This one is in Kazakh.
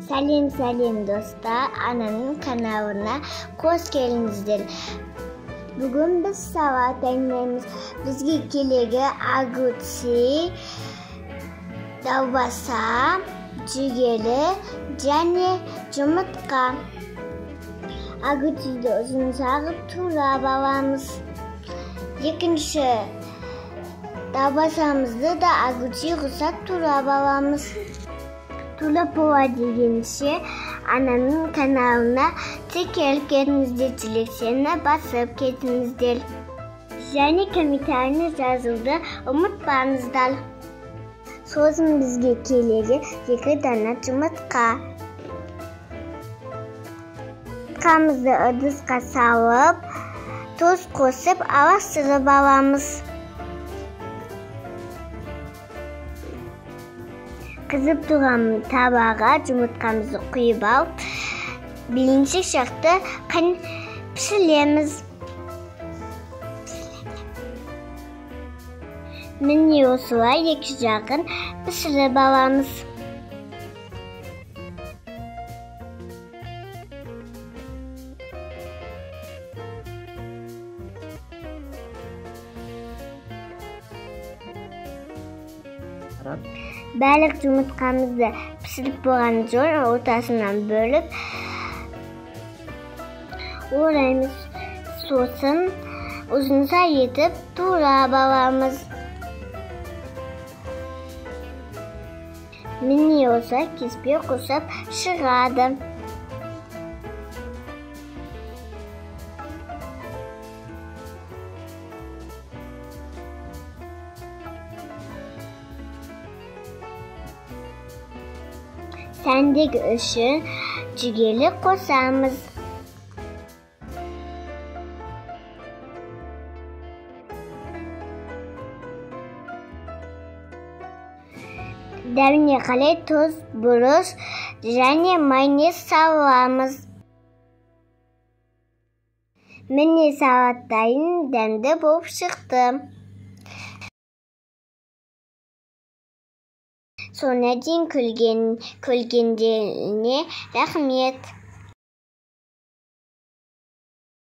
Сәлем сәлем достар, ананың каналына қош келдіңіздер. Бүгін біз салат дайындаймыз. Бізге керегі огурцы, далбаса, жүгері және жұмыртқа. Огурцты ұзынша қылып турап аламыз. Екінші далбасамызды да огурцы ұқсап турап аламыз. Турап бола дегенше ананың каналына тіркеліп кетіңіздер, тілекшені басып кетіңіздер. Және комментарийні жазуды ұмытпаңыздар. Сосын бізге керегі 2 дана жұмыртқа. Жұмыртқамызды ыдысқа салып, тұз қосып араластырып аламыз. Қызып тұрған табаға жұмыртқамызды құйып алып, блинчик сияқты пісіреміз. Міне осылай екі жағын пісіріп аламыз. Барлық жұмыртқамызды пісіріп болған соң ортасынан бөліп ораймыз. Сосын ұзынша етіп турап аламыз. Міне осылай кеспе қосып шығады. Сәндік үшін жүгері қосамыз. Дәміне қарай тұз, бұрыш және майонез саламыз. Міне салат дайын, дәмді болып шықты. Соңына дейін көргендеріне рахмет.